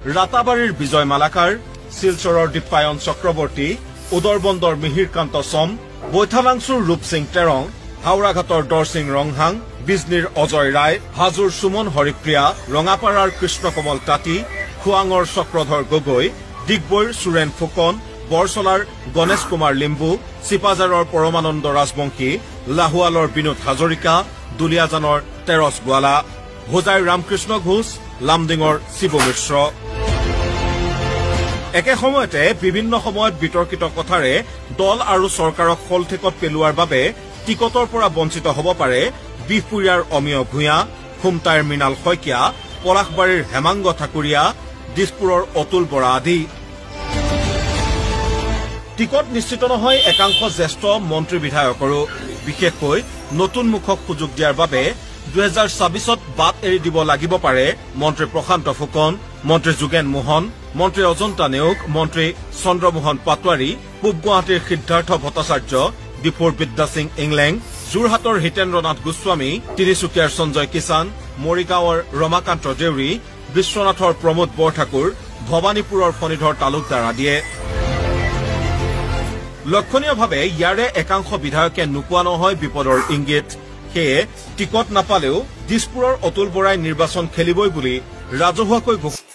ৰাতাবাৰীৰ বিজয় মালাকাৰ, শিলচৰৰ দীপায়ন চক্ৰৱৰ্তী, উদৰবন্দৰ মিহিৰকান্ত চম, বৈঠালাংচুৰ ৰূপসিং টেৰং, হাওৰাঘাটৰ দৰসিং ৰংহাং, বিজনীৰ অজয় ৰায়, হাজোৰ সুমন হৰিপ্ৰিয়া, ৰঙাপাৰাৰ কৃষ্ণকমল তাঁতী, খোৱাঙৰ চক্ৰধৰ গগৈ, ডিগবৈৰ সুৰেন ফুকন, বৰচলাৰ গণেশ কুমাৰ লিম্বু, চিপাঝাৰৰ পৰমানন্দ ৰাজবংশী, লাহোৱালৰ বিনোদ হাজৰিকা, দুলীয়াজানৰ তেৰছ গোৱালা, হোজাইৰ ৰামকৃষ্ণ ঘোষ, লামডিঙৰ শিৱ মিশ্ৰ। একে সময়তে বিভিন্ন সময়ত বিতৰ্কিত কথাৰে দল আৰু চৰকাৰক শলঠেকত পেলোৱাৰ বাবে টিকটৰ পৰা বঞ্চিত হ'ব পাৰে বিহপুৰীয়াৰ অমিয় ভূঞা, খুমটাইৰ মৃণাল শইকীয়া, পলাশবাৰীৰ হেমাংগ ঠাকুৰীয়া, দিছপুৰৰ অতুল বৰা আদি। টিকট নিশ্চিত নহয় একাংশ জ্যেষ্ঠ মন্ত্ৰী বিধায়কৰো। বিশেষকৈ নতুন মুখক সুযোগ দিয়াৰ বাবে 2026ত বাট এৰি দিব লাগিব পাৰে মন্ত্ৰী প্ৰশান্ত ফুকন, মন্ত্ৰী যোগেন মোহন, মন্ত্ৰী অজন্তা নেওগ, মন্ত্ৰী চন্দ্ৰমোহন পাটোৱাৰী, পূব গুৱাহাটীৰ সিদ্ধাৰ্থ ভট্টাচাৰ্য, ডিফুৰ বিদ্যাসিং ইংলেং, যোৰহাটৰ হিতেন্দ্ৰ নাথ গোস্বামী, তিনিচুকীয়াৰ সঞ্জয় কিষাণ, মৰিগাঁৱৰ ৰমাকান্ত দেউৰী, বিশ্বনাথৰ প্ৰমোদ বৰঠাকুৰ, ভৱানীপুৰৰ ফণীধৰ তালুকদাৰ আদিয়ে। লক্ষণীয়ভাৱে ইয়াৰে একাংশ বিধায়কে নোপোৱা নহয় বিপদৰ ইংগিত। সেয়ে টিকট নাপালেও দিছপুৰৰ অতুল বৰাই নিৰ্বাচন খেলিবই বুলি ৰাজহুৱাকৈ ঘোষণা।